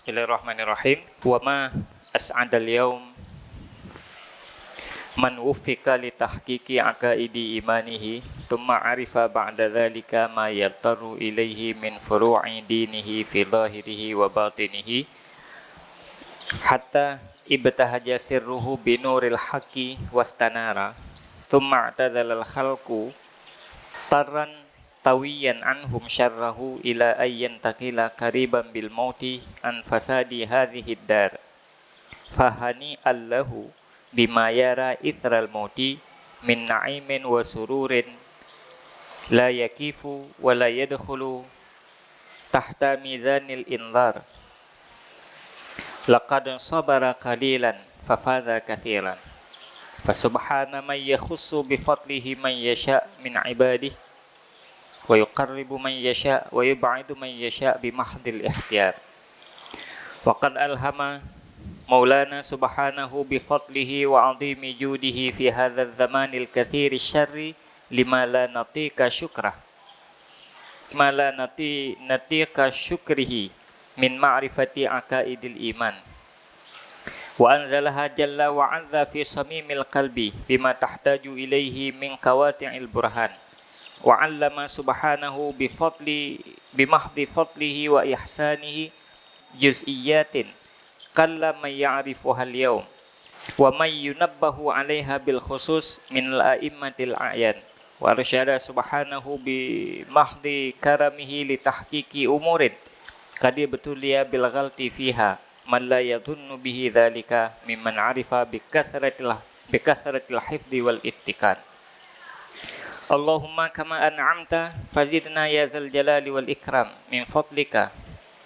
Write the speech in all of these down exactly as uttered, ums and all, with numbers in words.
Bismillahirrahmanirrahim. Wa ma as'adal yaum man wuffiqa li tahqiqi aqaidi imanihi, thumma arifa ba'da dzalika ma yattaru ilaihi min furu'i dinihi fi zahirihi wa batinihi, hatta ibtahaja sirruhu binuril haqqi wastanara, thumma i'tazalal khalqu tarran tawiyan anhum syarrahu ila an yantaqila qariban bil mauti an fasadi hadhihid dar. Fahani'an lahu bima yara itsral mauti min na'imin wa sururin la yakifu wa la yadkhulu tahta mizanil inzar. Laqad sabara qalilan fafaza katsiran. Fasubhana man yakhussu bi fadlihi man yasha min ibadihi wa yuqarribu man yasha wa yub'idu man yasha bi mahdil ikhtiyar. Wa qad alhama Maulana subhanahu bi fadlihi wa 'azimi judihi fi hadzal zamanil katsiri syarri lima la natiqa syukrah. Lima la nati-, natiqa syukrihi min ma'rifati aqaidil iman. Wa anzalaha jalla wa 'azza fi samimil qalbi bima tahtaju ilaihi min qawati'il burhan. Wa 'allama subhanahu bi fadli, bi mahdhi fadlihi wa ihsanihi juz'iyatin qalla man ya'rifuhal yaum wa man yunabbahu 'alaiha bil khusus minal a'immatil a'yan. Wa arsyada subhanahu bi mahdhi karamihi li tahqiqi umurin qad ibtuliya bil ghalti fiha man la yadhunnu bihi dzalika mimman 'arifa bi katsratil, bi katsratil hifdzi wal ittiqan. Allahumma kama an'amta fazidna ya dzal jalali wal ikram min fadlika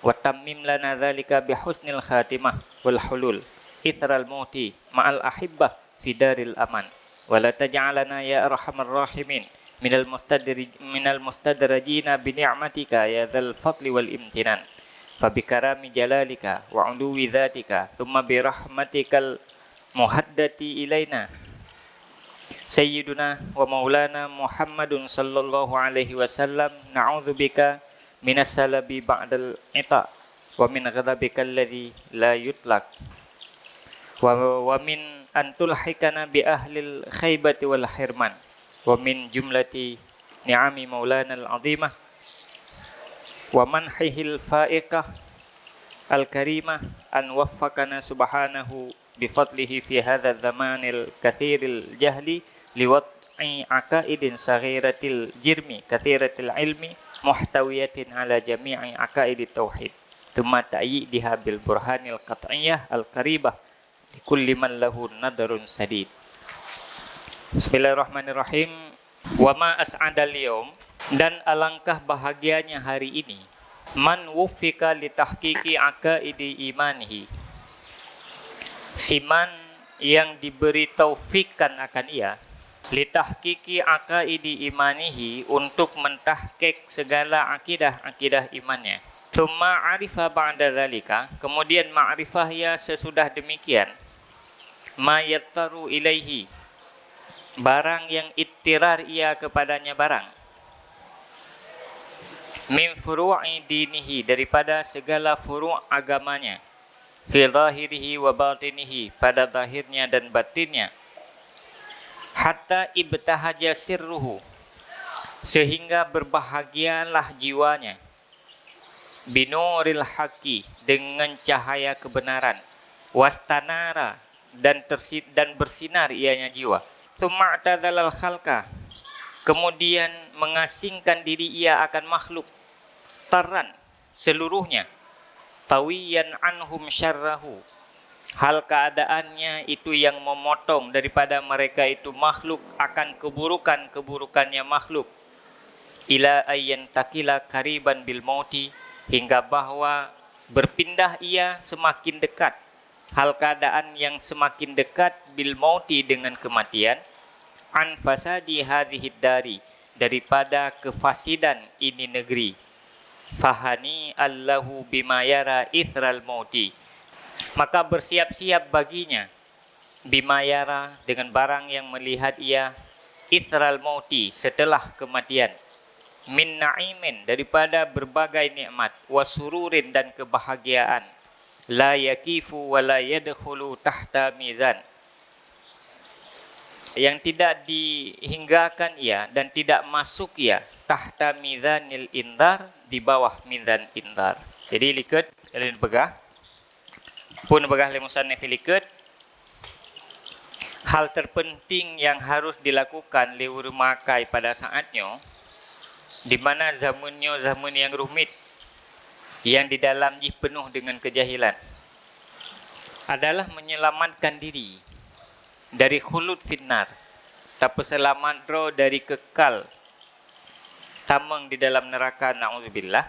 wa tammim lana dzalika bi husnil khatimah wal hulul itsral mauti ma'al ahibbah fi daril aman. Wa la taj'alna ya arhamar rahimin minal mustadrij-, minal mustadrajina bi ni'matika ya dzal fadli wal imtinan. Fa bi karami jalalika wa 'uluwi dzatika, tsumma bi rahmatikal muhaddati ilaina, Sayyiduna wa Maulana Muhammadun sallallahu alaihi wasallam, na'udzubika minas salabi ba'dal ita, wa min ghadabika alladzi la yutlaq, wa, wa min an tulhikana bi ahlil khaibati wal hirman, wa min jumlati ni'ami Maulana al-azimah, wa manhihil faiqah al-karimah, an waffaqana subhanahu bi fadlihi fi hadzal zamanil katsiril jahli li wad'i aqaidin saghiratil jirmi katsiratil ilmi muhtawiyatin ala jami'i aqaidit tauhid, tsumma ta'yidiha bil burhanil qat'iyyah al qaribah li kulli man lahu nadharun sadid. Bismillahirrahmanirrahim. Wa ma as'adal yaum, dan alangkah bahagianya hari ini, man wuffiqa li tahqiqi aqaidi imanihi, siman yang diberi taufikan akan ia, li tahqiqi aqaidi imanihi, untuk mentahqiq segala akidah-akidah imannya. Tsumma arifa ba'da dzalika, kemudian makrifah ia sesudah demikian, ma yattaru ilaihi, barang yang ittirar ia kepadanya barang, min furu'i dinihi, daripada segala furu' agamanya, fi zahirihi wa batinihi, pada zahirnya dan batinnya, hatta ibtahaja sirruhu, sehingga berbahagialah jiwanya, binuril haqqi, dengan cahaya kebenaran, wastanara, dan tersi-, dan bersinar ianya jiwa. Tsumma i'tazalal khalqa, kemudian mengasingkan diri ia akan makhluk, tarran, seluruhnya, tawiyan anhum syarrahu, hal keadaannya itu yang memotong daripada mereka itu makhluk akan keburukan-keburukannya makhluk, ila an yantaqila qariban bil mauti, hingga bahwa berpindah ia semakin dekat, hal keadaan yang semakin dekat bil mauti, dengan kematian, an fasadi hadhihid dari, daripada kefasidan ini negeri. Fahani'an lahu bima yara itsral mauti, maka bersiap-siap baginya, bima yara, dengan barang yang melihat ia, itsral mauti, setelah kematian, min na'imin, daripada berbagai nikmat, wa sururin, dan kebahagiaan, La yakifu wa la yadkhulu tahta mizan. Yang tidak dihinggakan ia dan tidak masuk ia tahta mizanil indhar, di bawah mizan indhar. Jadi likot, lalu peugah. Pun peugah lé musannif likot, hal terpenting yang harus dilakukan lé ureuëng makai pada saat nyoe, di mana zaman nyoe zaman yang rumit, yang di dalam jih penuh dengan kejahilan, adalah menyelamatkan diri dari khulud finnar, tapeuseulamat droe dari kekal tamong di dalam neraka, naudzubillah.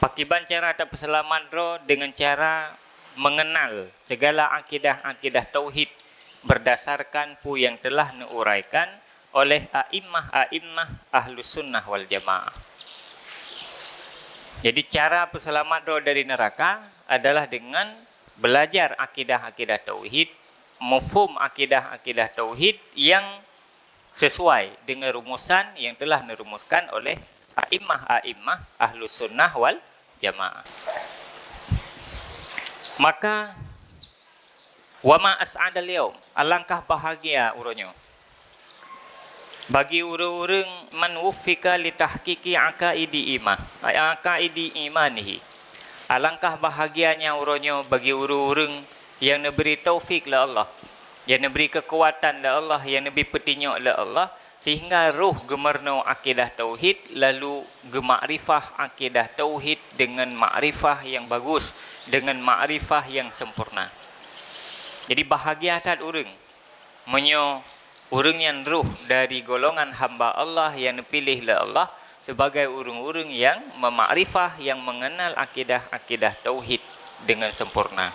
Pakiban cara tapeuseulamat droe? Dengan cara mengenal segala akidah-akidah tauhid berdasarkan peue yang telah neuuraikan oleh a'immah-a'immah Ahlus Sunnah wal Jamaah. Jadi, cara peuseulamat droe dari neraka adalah dengan belajar akidah-akidah tauhid, mafhum akidah-akidah tauhid yang sesuai dengan rumusan yang telah dirumuskan oleh a'immah-a'immah Ahlus Sunnah wal Jamaah. Maka, wa ma as'adal yaum, alangkah bahagia uroe nyoe bagi ureuëng-ureuëng man wuffika li tahqiqi aqaidi imah, aqaidi imanihi. Alangkah bahagianya uroe nyoe bagi ureuëng-ureuëng yang neubri taufik lé Allah, yang neubri keukuatan lé Allah, yang neubri peutinjok lé Allah, sehingga roh geumeurunoe akidah tauhid, lalu geumakrifah akidah tauhid dengan makrifah yang bagus, dengan makrifah yang sempurna. Jadi, bahagia that ureuëng meunyoe ureuëng nyan roh dari golongan hamba Allah yang neupiléh lé Allah sebagai ureuëng-ureuëng yang memakrifah, yang mengenal akidah-akidah tauhid dengan sempurna.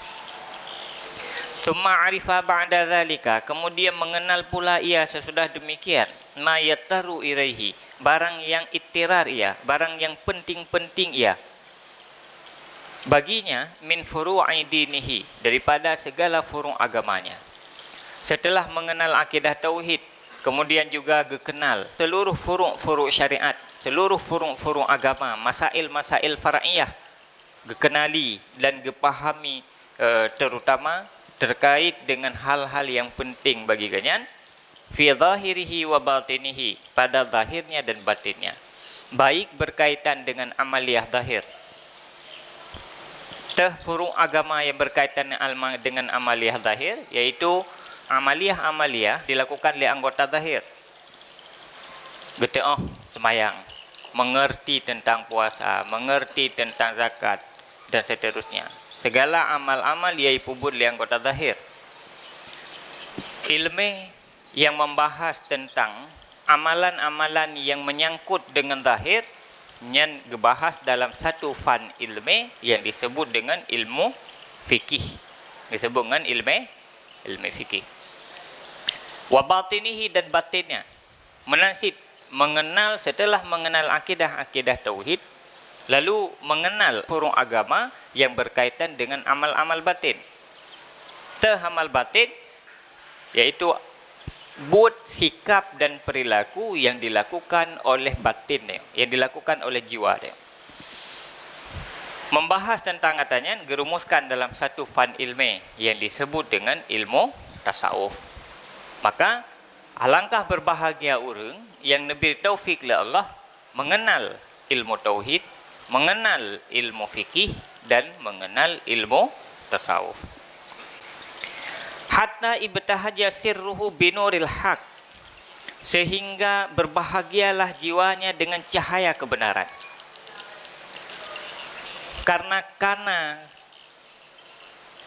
Tsumma arifa ba'da dzalika, kemudian mengenal pula ia sesudah demikian, ma yattaru ilaihi, barang yang ittirar ia, barang yang penting-penting ia baginya, min furu'i dinihi, daripada segala furu' agamanya. Setelah mengenal akidah tauhid, kemudian juga geukenal seluruh furu'-furu' syariat, seluruh furu'-furu' agama, masail-masail far'iyah, geukenali dan geupahami, eh, terutama terkait dengan hal-hal yang penting bagi geuhnyan, fi zahirihi wa batinihi, pada zahirnya dan batinnya, baik berkaitan dengan amaliyah zahir, teuh furu' agama yang berkaitan alma-, dengan amaliyah zahir, yaitu amaliyah-amaliyah dilakukan lé anggota zahir. Geuteu'oh seumayang, mengerti tentang puasa, mengerti tentang zakat, dan seterusnya. Segala amal-amal yang ipeubuet lé anggota zahir. Ilmu yang membahas tentang amalan-amalan yang menyangkut dengan zahir, nyan geubahas dalam satu fan ilmu yang disebut dengan ilmu fikih. Disebut dengan ilmu, ilmu fikih. Wa batinihi, dan batinnya. Meunan cit, mengenal, setelah mengenal akidah-akidah tauhid, lalu mengenal furu' agama yang berkaitan dengan amal-amal batin. Teuh amal batin, yaitu buet, sikap dan perilaku yang dilakukan oleh batin, yang dilakukan oleh jiwa. Membahas tentang ata nyan geurumuskan dalam satu fan ilmu yang disebut dengan ilmu tasawuf. Maka, alangkah berbahagia ureuëng yang neubri taufik lé Allah mengenal ilmu tauhid, mengenal ilmu fikih, dan mengenal ilmu tasawuf. Hatta ibtahaja sirruhu binuril haq, sehingga berbahagialah jiwanya dengan cahaya kebenaran. Karena, karena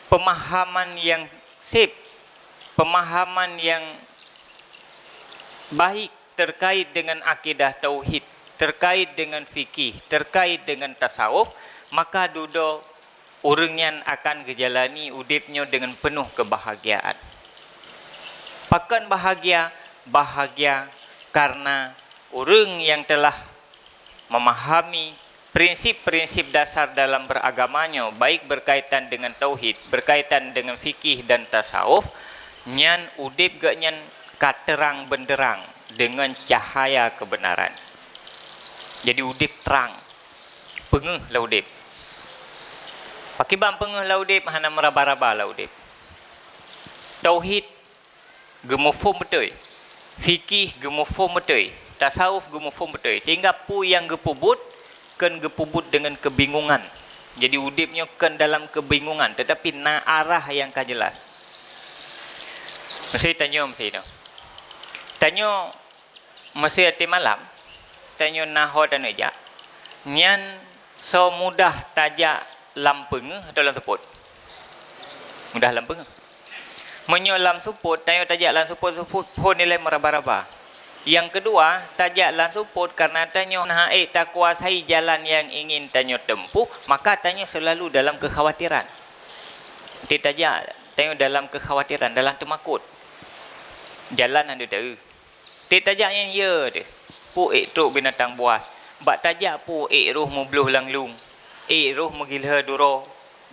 pemahaman yang sip, pemahaman yang baik terkait dengan akidah tauhid, terkait dengan fikih, terkait dengan tasawuf, maka dudoe ureuëng nyan akan geujalani udeb nyoe dengan penuh kebahagiaan. Pakon bahagia? Bahagia karena ureuëng yang telah memahami prinsip-prinsip dasar dalam beragama nyoe, baik berkaitan dengan tauhid, berkaitan dengan fikih dan tasawuf, nyan udeb geuhnyan ka terang benderang dengan cahaya kebenaran. Jadi udeb trang, peungeuh lam udeb. Pakriban peungeuh lam udeb, hana meuraba-raba lam udeb. Tauhid geumuphom beutôi, fikih geumuphom beutôi, tasawuf geumuphom beutôi, sehingga peue nyang geupeubuet kon geupeubuet deungon keubingungan. Jadi udeb nyoe kon dalam keubingungan, teutapi na arah nyang ka jeulaih. Meusé tanyoe meusé inoe. Tanyoe meusé até malam, tanyoe na ho taneuk jak, nyan soe mudah tajak lam peungeuh atawa lam seupôt? Mudah lam peungeuh. Meunyoe lam seupôt, tanyoe tajak lam seupôt, seupôt phon ilée meuraba-raba. Nyang keudua, tajak lam seupôt kareuna tanyoe hana ék takuasai jalan nyang ingin tanyoe tempuh, maka tanyoe seulalu dalam keukhawatiran. Di tajak, tanyoe dalam keukhawatiran, dalam teumakot. Jalan hana teu. Tiep tajak nyan, ya deh, peue ék trok binatang buas, bak tajak peue ék roh meubloh lam lueng, ék roh meugiloe duroe,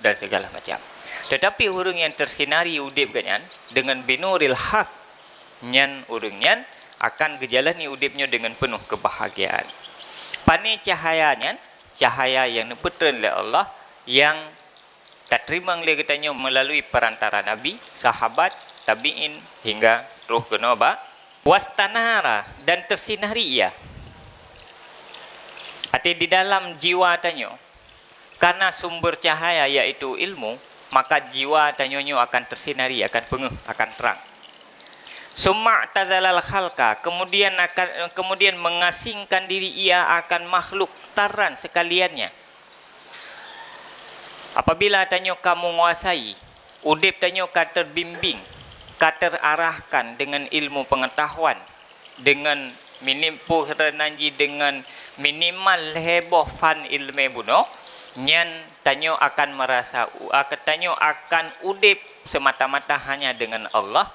dan segala macam. Teutapi ureuëng nyang teusinari udeb geuh nyan deungon binuril haq, nyan ureuëng nyan akan geujalani udeb nyoe deungon peunoh keubahgiaan. Pane cahaya nyan? Cahaya nyang neupeutreun lé Allah, nyang tateurimong lé geutanyoe meulalui peurantara nabi, sahabat, tabiin, hingga troh keunoe bak wastanara, dan teusinari ia. Até di dalam jiwa tanyoe, kareuna sumber cahaya yaitu ilmu, maka jiwa tanyoe nyoe akan teusinari, akan peungeuh, akan trang. Summa tazalal khalqa, kemudian akan, kemudian mengasingkan diri ia akan makhluk taran sekaliannya. Apabila tanyoe ka meunguasai, udeb tanyoe ka teubimbing, ka teuarahkan deungon ilmu peungeutahuan, deungon minim-, peue nan jih, deungon minimal lhée boh fan iéleumé bunoe, nyan tanyoe akan meurasa u-, ak-, tanyoe akan udeb seumata-mata hanya deungon Allah.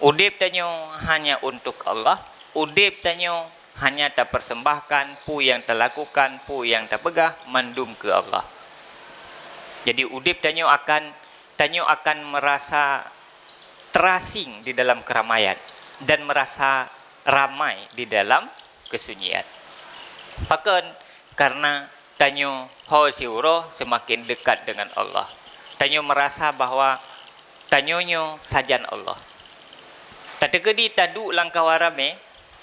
Udeb tanyoe hanya untuk Allah. Udeb tanyoe hanya tapersembahkan, peue nyang talakukan, peue nyang tapeugah, mandum keu Allah. Jadi udeb tanyoe akan, tanyoe akan meurasa terasing di dalam keramaian dan meurasa ramai di dalam keusunyian. Pakon? Kareuna tanyoe ho siuroe seumaken deukat deungon Allah. Tanyoe meurasa bahwa tanyoe nyoe sajan Allah. Tateukeudi taduek lam kawan ramé,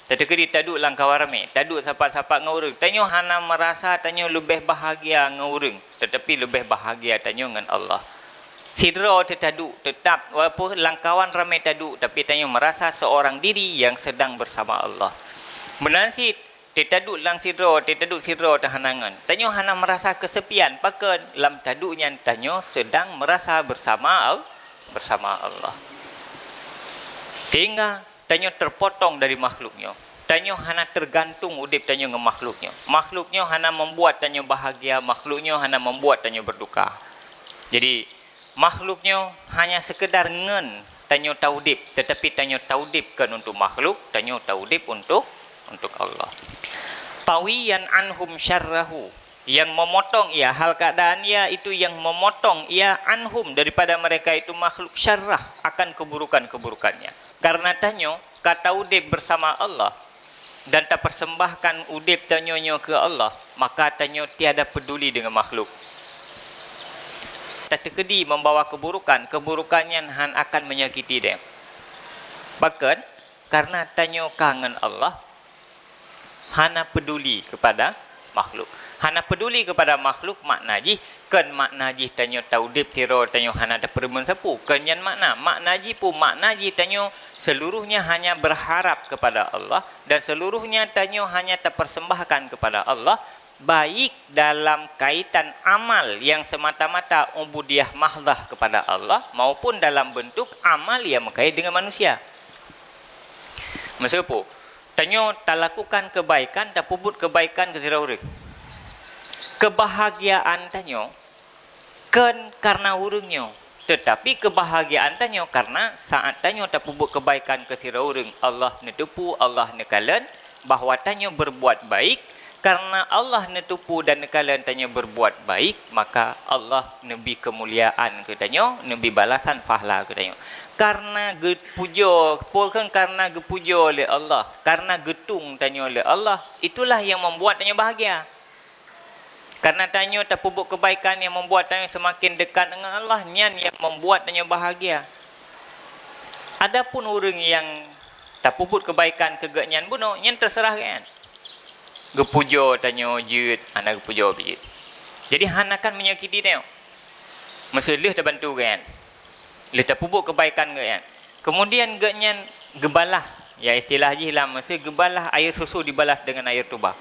tateukeudi taduek lam kawan ramé, taduek sapat-sapat ngon ureuëng, tanyoe hana meurasa tanyoe leubeh bahgia ngon ureuëng, teutapi leubeh bahgia tanyoe ngon Allah. Sidroe teuh taduek, teutap, walaupun lam kawan ramé taduek, tapi tanyoe meurasa seorang diri yang sedang bersama Allah. Meunan cit, teuh taduek lam sidroe, teuh taduek sidroe teuh hana ngon. Tanyoe hana meurasa keusepian, pakon? Lam taduek nyan tanyoe sedang meurasa bersama Al-, bersama Allah. Sehingga tanyoe teupotong dari makhluk nyoe. Tanyoe hana teugantung udeb tanyoe ngon makhluk nyoe. Makhluk nyoe hana membuat tanyoe bahagia, makhluk nyoe hana membuat tanyoe berduka. Jadi, makhluk nyoe hanya sekedar ngon tanyoe taudeb, tetapi tanyoe taudeb kon untuk makhluk, tanyoe taudeb untuk, untuk Allah. Tawiyan anhum syarrahu, yang memotong ia, hal keadaan ia itu yang memotong ia, anhum, daripada mereka itu makhluk, syarrah, akan keburukan-keburukannya. Karena tanyoe ka taudeb bersama Allah dan tapersembahkan udeb tanyoe nyoe keu Allah, maka tanyoe tiada peduli dengan makhluk. Tateukeudi membawa keburukan, keburukan nyan han akan menyakiti deh. Pakon? Karena tanyoe ka ngon Allah, hana peduli kepada makhluk. Hana peduli kepada makhluk makna jih, kon makna jih tanyoe taudeb sidroe tanyoe hana tapeureumeun sapeue. Kon nyan makna. Makna jih peue? Makna jih tanyoe seluruhnya hanya berharap kepada Allah dan seluruhnya tanyoe hanya tapersembahkan kepada Allah, baik dalam kaitan amal yang semata-mata ubudiyah mahdah kepada Allah maupun dalam bentuk amal yang meukaid dengan manusia. Meuseupeu, tanyoe talakukan keubaikan, tapeubuet keubaikan keu sidroe ureuëng. Keubahagiaan tanyoe kon kareuna ureuëng nyoe, teutapi keubahagiaan tanyoe kareuna saát tanyoe tapeubuet keubaikan keu sidroe ureuëng, Allah neuteupeue, Allah neukalon bahwa tanyoe berbuat baik. Kareuna Allah neuteupeue dan neukalon tanyoe berbuat baik, maka Allah neubri keumuliaan keu tanyoe, neubri balasan pahala keu tanyoe. Kareuna geupujoe, pakon? Kareuna geupujoe lé Allah, kareuna geutung tanyoe lé Allah, itulah yang membuat tanyoe bahagia. Karena tanyoe tapeubuet kebaikan yang membuat tanyoe semakin dekat dengan Allah, nyan yang membuat tanyoe bahagia. Adapun ureuëng yang tapeubuet kebaikan keu geuhnyan bunoe, nyan terserah geuhnyan. Geupujoe tanyoe jeuet, hana geupujoe pih jeuet. Jadi hana kan menyakiti tanyoe. Meuseu lheueh tabantu geuhnyan, lheueh tapeubuet kebaikan geuhnyan. Kemudian geuhnyan geubalah, ya istilah jih lam Mesir, geubalah air susu dibalas dengan air tuba.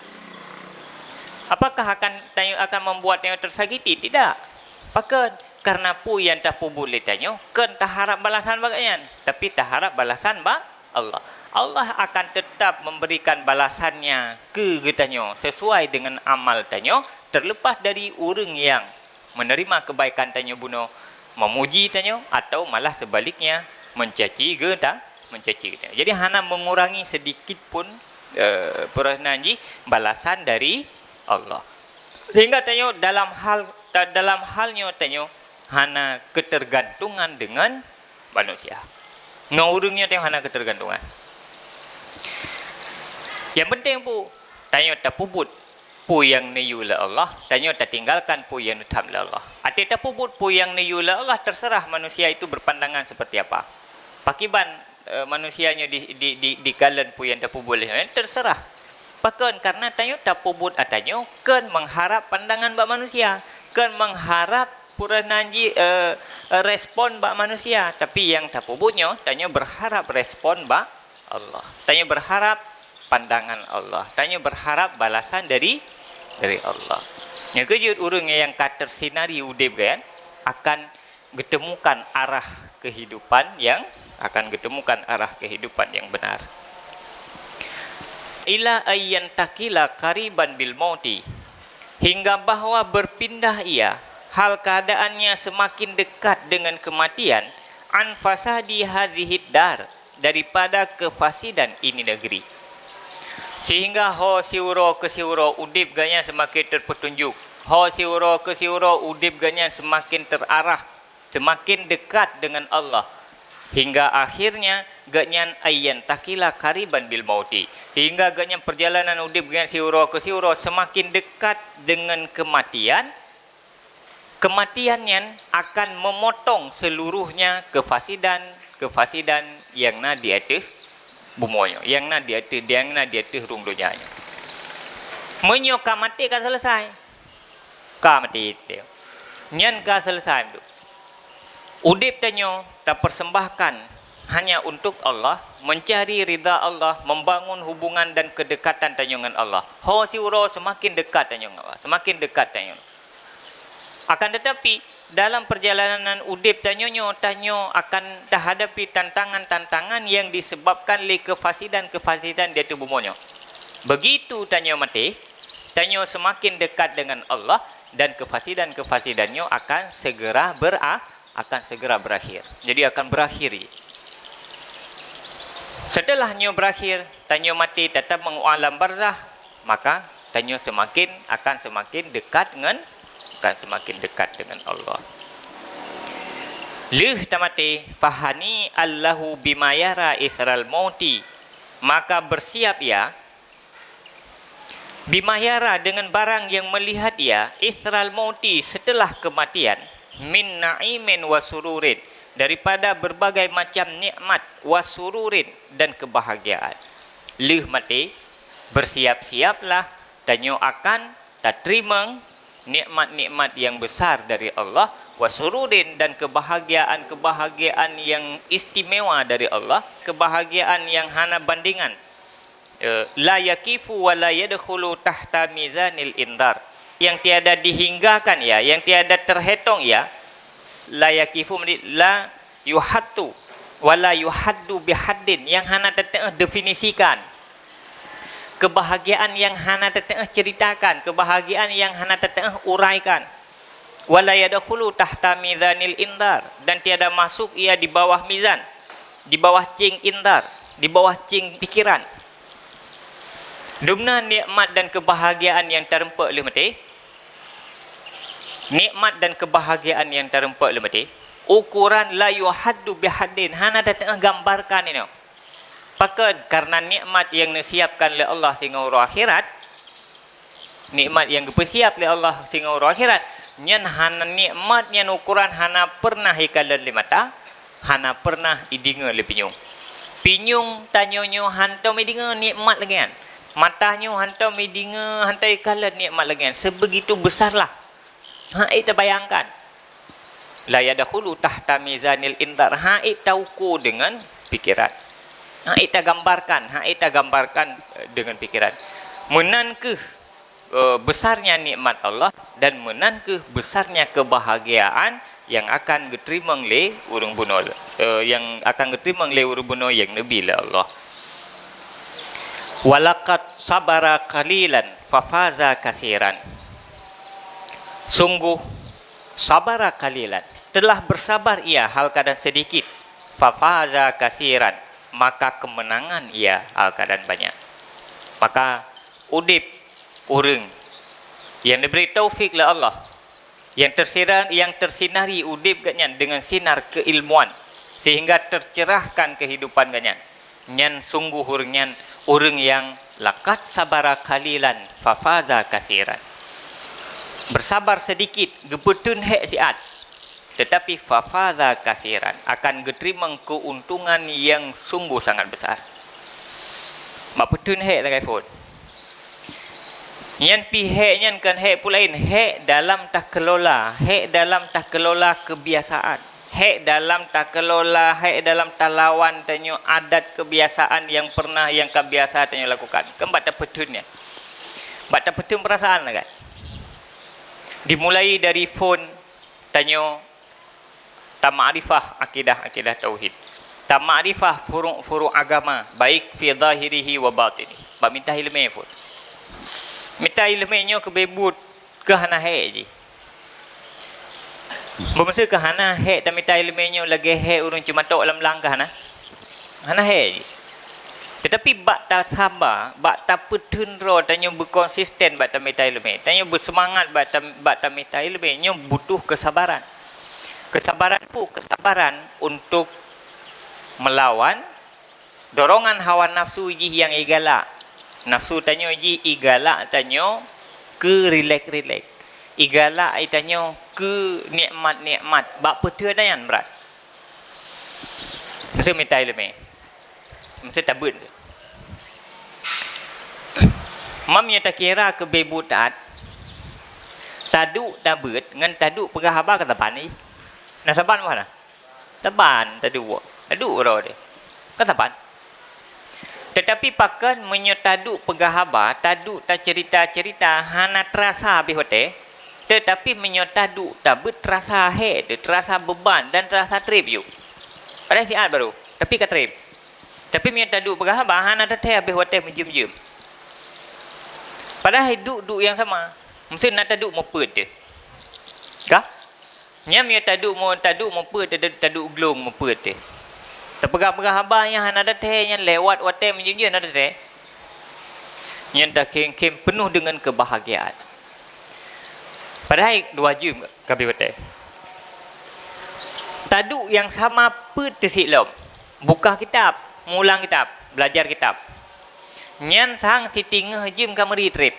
Apakah akan tanyoe akan membuat tanyoe tersakiti? Tidak. Pakon? Karena peue nyang tapeubuet lé tanyoe kon taharap balasan bak geuhnyan, tapi taharap balasan bak Allah. Allah akan tetap memberikan balasannya keu geutanyoe sesuai dengan amal tanyoe, terlepas dari ureuëng yang menerima kebaikan tanyoe bunoe memuji tanyoe, atau malah sebaliknya mencaci geuta, mencaci geutanyoe. Jadi hana mengurangi sedikit pun, eh, peureunan jih balasan dari Allah. Sehingga tanyoe dalam hal, da-, dalam hal nyoe tanyoe hana ketergantungan dengan manusia. Ngon ureuëng nyoe tanyoe hana ketergantungan. Yang penting peue? Tanyoe tapeubuet peue nyang neuyue lé Allah, tanyoe tatinggalkan peue nyang neutham lé Allah. Até tapeubuet peue nyang neuyue lé Allah, terserah manusia itu berpandangan seperti apa. Pakiban, eh, manusia nyoe di, di, di, dikalon peue nyang tapeubuet lé nyoe, terserah. Pakon? Karena tanyoe tapeubuet atra nyoe kon mengharap pandangan bak manusia, kon mengharap peureunan jih, eh, respon bak manusia, tapi nyang tapeubuet nyoe tanyoe berharap respon bak Allah. Tanyoe berharap pandangan Allah. Tanyoe berharap balasan dari, dari Allah. Nyang keujeuet ureuëng nyang ka tersinari udeb geuhnyan akan geutemukan arah kehidupan yang, akan geutemukan arah kehidupan yang benar. Ila ayyantakila qariban bil mauti, hingga bahwa berpindah ia, hal keadaannya semakin dekat dengan kematian, an fasadi hadhihid dar, daripada kefasidan ini negeri. Sehingga ho siuroe keu siuroe udeb geuhnyan semakin terpetunjuk, ho siuroe keu siuroe udeb geuhnyan semakin terarah, semakin dekat dengan Allah, hingga akhirnya geuhnyan ayyantakila qariban bil mauti, hingga geuhnyan perjalanan udeb geuhnyan siuroe keu siuroe semakin dekat dengan kematian. Kematian nyan akan memotong seluruhnya kefasidan-kefasidan nyang na di ateueh bumoe nyoe, nyang na di ateueh, nyang na di ateueh rhueng donya nyoe. Meunyoe ka maté, ka selesai. Ka maté, nyan ka selesai. Udeb tanyoe tapersembahkan hanya untuk Allah, mencari ridha Allah, membangun hubungan dan kedekatan tanyoe ngon Allah. Ho siuroe semakin dekat tanyoe ngon Allah, semakin dekat tanyoe. Akan tetapi, dalam perjalanan udeb tanyoe nyoe, tanyoe akan tahadapi tantangan-tantangan yang disebabkan lé kefasidan-kefasidan di ateueh bumoe nyoe. Begitu tanyoe maté, tanyoe semakin dekat dengan Allah dan kefasidan-kefasidan nyoe akan segera bera-, akan segera berakhir. Jadi akan berakhir. Setelah nyoe berakhir, tanyoe maté tatap ngon alam barzakh, maka tanyoe semakin, akan semakin dekat ngon, akan semakin dekat dengan Allah. Lheueh tamaté, fahani allahu bima yara itsral mauti, maka bersiap ia, bima yara, dengan barang yang melihat ia, itsral mauti, setelah kematian, min na'imin wa sururin, daripada berbagai macam nikmat, wa sururin, dan kebahagiaan. Lheueh maté, bersiap-siaplah, tanyoe akan tateurimong nikmat-nikmat yang besar dari Allah, wa sururin, dan kebahagiaan-kebahagiaan yang istimewa dari Allah, kebahagiaan yang hana bandingan. Eh, la yakifu wa la yadkhulu tahta mizanil indar. Yang tiada dihinggakan ia, yang tiada terhitung ia. La yakifu, la yuhattu, wa la yuhaddu bihaddin, yang hana tateueh definisikan. Kebahagiaan yang hana tateueh ceritakan, kebahagiaan yang hana tateueh uraikan. Wa la yadkhulu tahta mizanil indar, dan tiada masuk ia di bawah mizan, di bawah céng indar, di bawah céng pikiran. Dumna nikmat dan kebahagiaan yang tareumpok lheueh maté, nikmat dan kebahagiaan yang tareumpok lheueh maté, ukuran la yuhaddu bihaddin, hana tateueh gambarkan inoe. Pakon? Karena nikmat yang neusiapkan lé Allah singoh uroe akhirat, Nikmat nyang geupeusiap lé Allah singoh uroe akhirat, nyan hana, nikmat nyan ukoran hana pernah ikalon lé mata, hana pernah ideungoe lé pinyueng. Pinyueng tanyoe nyoe hantom ideungoe nikmat lagée nyan. Mata nyoe hantom ideungoe, hantom ikalon nikmat lagée nyan. Sebegitu besarlah. Hana tabayangkan. La yadkhulu tahta mizanil inzar. Hana tauko deungon pikiran. Hana tagambarkan, hana tagambarkan, eh, deungon pikiran. Meunan kheueh, eh, besarnya nikmat Allah dan meunan kheueh besarnya kebahagiaan yang akan geuteurimong lé ureuëng bunoe, eh, yang akan geuteurimong lé ureuëng bunoe nyang neubi lé Allah. Walaqad sabara qalilan fafaza kasiran. Sungguh sabara qalilan, telah bersabar ia hal keadaan sedikit, fafaza kasiran, maka kemenangan ia hal keadaan banyak. Maka udeb ureuëng yang diberi taufik lé Allah, yang tersiran, yang tersinari udeb gobnyan dengan sinar keilmuan, sehingga tercerahkan kehidupan gobnyan. Nyan sungguh ureuëng nyan ureuëng yang laqad sabara qalilan fafaza kasiran. Bersabar sedikit, geupeutheun hék siat, tetapi fafaza kasiran, akan geuteurimong keuntungan yang sungguh sangat besar. Bak peutheun hék lagée phon. Nyan pih hék nyan kon hék peue laén, hék dalam takeulola, hék dalam takeulola keubiasaan, hék dalam takeulola, hék dalam talawan tanyoe adat keubiasaan nyang pernah nyang ka biasa tanyoe lakukan. Kon bak tapeutheun nyan. Bak tapeutheun peurasaan lagée. Dimulai dari phon tanyoe tamakrifah akidah-akidah tauhid, tamakrifah furu'-furu' agama, baik fi zahirihi wa batinihi. Bak mita iéleumé phon. Mita iéleumé nyoe keubeh buet keu hana hék jih. Beumaksud keu hana hék tamita iéleumé nyoe lagée hék ureuëng ceumatok lam blang keu hana? Hana hék jih. Tetapi bak tasaba, bak tapeutheun droe tanyoe beukonsisten bak tamita iéleumé, tanyoe beuseumangat bak tam-, bak tamita iéleumé, nyoe butuh keusabaran. Keusabaran peue? Keusabaran untuk meulawan dorongan hawa nafsu jih nyang igalak. Nafsu tanyoe jih igalak tanyoe keu rilek-rilek. Igalak tanyoe keu nikmat-nikmat. Bak peue teuma nyan brat? Meuseu mita iéleumé. Meuseu tabeuet. Meunyoe takira keubeh buet taát, taduek tabeuet ngon taduek peugah haba ka saban jih. Na saban bah na? Saban taduek. Taduek uroe deh. Ka saban. Tetapi pakon meunyoe taduek peugah haba, taduek taceurita-ceurita hana teurasa habéh watée, tetapi meunyoe taduek tabeuet teurasa hék, teurasa beuban dan teurasa treb yôh. Padahai siat barô, tapi ka treb. Tapi meunyoe taduek peugah haba hana teuthée habéh watée meujeuem-jeuem. Padahai duek-duek nyang sama, meuseu na taduek meupeuet teuh. Ka? Nyan meunyoe taduek meu-, taduek meupeuet, taduek, taduek glong meupeuet teuh. Tapeugah-peugah haba nyang hana teuthée nyan lewat watée meujeuem-jeuem na teuthée. Nyan takhém-khém peunoh deungon keubahagiaan. Padahai dua jeuem ka habéh watée. Taduek nyang sama peuet teuh siklom. Buka kitab, mulang kitab, belajar kitab. Nyan sang siteungoh jeuem ka meuri treb.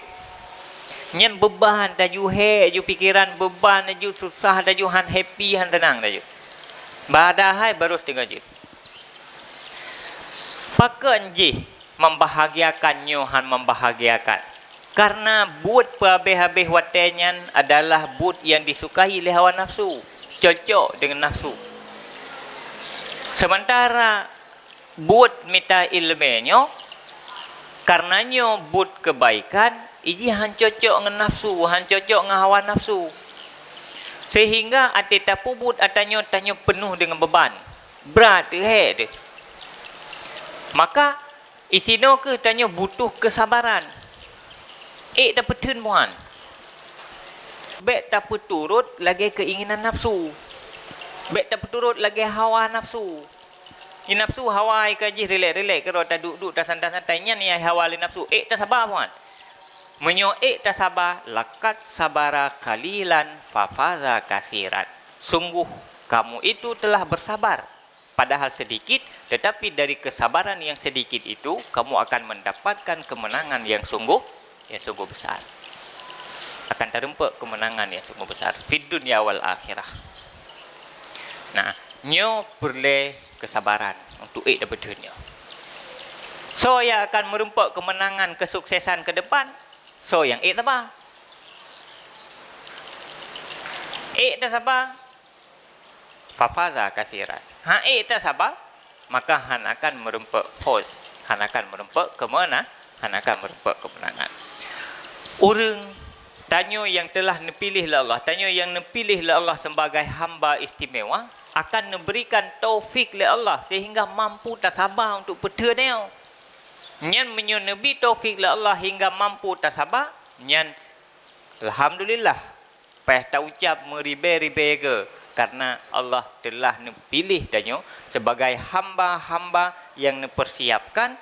Nyan beuban taju hék ju pikeran, beuban taju susah taju, han happy, han teunang taju. Padahai barô siteungoh jeuem. Pakon jih membahagiakan nyoe han membahagiakan? Karena buet peuhabéh-habéh watée nyan adalah buet nyang disukai lé hawa nafsu, cocok deungon nafsu. Sementara buet mita iéleumé nyoe, karena nyoe buet keubaikan, iji han cocok ngon nafsu, han cocok ngon hawa nafsu. Sehingga até tapeubuet ata nyoe, tanyoe peunoh deungon beuban, brat teuh, hék teuh. Maka, isinoe kheueh tanyoe butuh keusabaran. Ék tapeutheun muan. Bék tapeuturot lagée keuinginan nafsu. Bék tapeuturot lagée hawa nafsu. Di nafsu hawa ka jih rilek-rilek keudroe taduek-duek tasantai-santai, nyan nyang hawa lé nafsu. Ék tasaba muan. Meunyoe ék tasaba, laqad sabara qalilan fafaza kasiran. Sungguh kamu itu telah bersabar, padahal sedikit, tetapi dari kesabaran yang sedikit itu kamu akan mendapatkan kemenangan yang sungguh, yang sungguh besar. akan tarumpok keumeunangan nyang sungguh besar fid dunya wal akhirah. Nah, nyoe peureulée keusabaran untuk ék dapeuteun nyoe. Soe nyang akan meurumpok keumeunangan, keusuksesan keu depan? Soe nyang ék saba. Ék tasaba, fafaza kasiran. Hana ék tasaba, maka hana akan meurumpok fos, hana akan meurumpok keumeunan-, hana akan meurumpok keumeunangan. Ureuëng tanyoe nyang teulah neupiléh lé Allah, tanyoe nyang neupiléh lé Allah sebagai hamba istimewa, akan neuberikan taufik lé Allah sehingga mampu tasaba untuk peuteunoe. Nyan meunyoe neubi taufik lé Allah hingga mampu tasaba, nyan alhamdulillah. Paih taucab meuribée-ribée geuh, karena Allah teulah neupiléh tanyoe sebagai hamba-hamba nyang neupersiapkan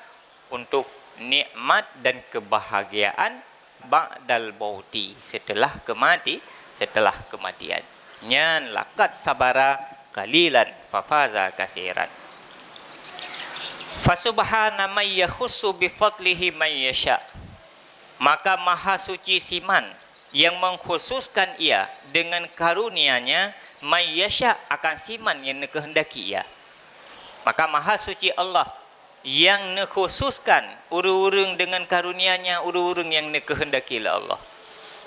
untuk nikmat dan keubahgiaan ba'dal mauti, seuteulah keumati-, seuteulah keumatian. Nyan laqad sabara qalilan fafaza kasiran. Fasubhana man yakhussu bifadlihi man yasha. Maka maha suci siman yang mengkhususkan ia dengan karunia-Nya, man yasha, akan siman nyang neukeuheundaki ia. Maka maha suci Allah yang neukhususkan ureuëng-ureuëng dengan karunia-Nya, ureuëng-ureuëng nyang neukeuheundaki lé Allah.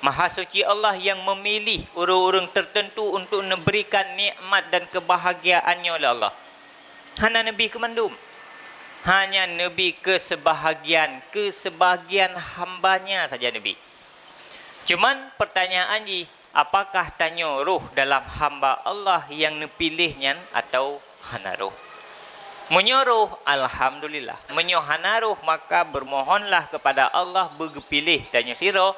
Maha suci Allah yang memilih ureuëng-ureuëng tertentu untuk neuberikan nikmat dan keubahgiaan nyoe lé Allah. Hana neubi keu mandum. Hanya neubi keu seubahgian, keu seubahgian hamba-Nya saja neubi. Cuman, peurtanyaan jih, apakah tanyoe rhoh dalam hamba Allah nyang neupiléh nyan atawa hana rhoh? Meunyoe rhoh, alhamdulillah. Meunyoe hana rhoh, maka beumohonlah keupada Allah beugeupiléh tanyoe sidroe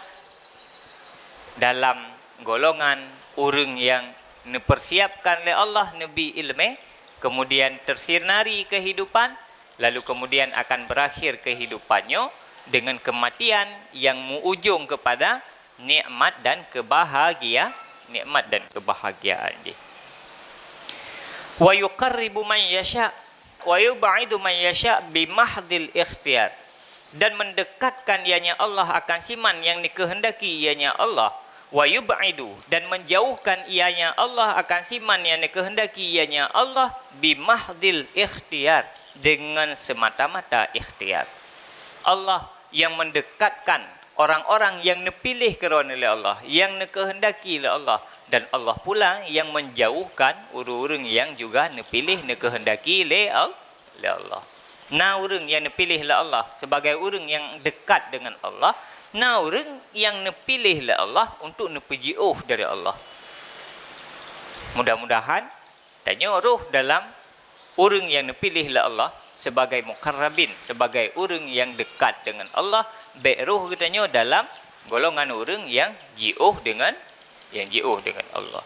dalam golongan ureuëng nyang neupeursiapkan lé Allah, neubi iéleumé, keumudian teusinari keuhidupan, lalu keumudian akan beurakhir keuhidupan nyoe deungon keumatian nyang meu-ujong keupada nikmat dan keubahgia-, nikmat dan keubahgiaan jih. Wa yuqarribu man yasha, wa yub'idu man yasha bi mahdhil ikhtiyar. Dan meudekatkan ianya Allah akan siman nyang neukeuheundaki ianya Allah. Wa yub'idu, dan menjauhkan ianya Allah akan siman nyang neukeuheundaki ianya Allah bi mahdhil ikhtiyar, deungon seumata-mata ikhtiyar. Allah nyang meudekatkan orang-orang nyang neupiléh keudroe lé Allah, nyang neukeuheundaki lé Allah, dan Allah pula nyang menjauhkan ureuëng-ureuëng nyang juga neupiléh, neukeuheundaki lé Al-, lé Allah. Na ureuëng nyang neupiléh lé Allah sebagai ureuëng nyang dekat deungon Allah, na ureuëng nyang neupiléh lé Allah untuk neupeujiôh dari Allah. Mudah-mudahan tanyoe rhoh dalam ureuëng nyang neupiléh lé Allah sebagai muqarrabin, sebagai ureuëng nyang dekat deungon Allah, bék rhoh geutanyoe dalam golongan ureuëng nyang jiôh deungon, nyang jiôh deungon Allah.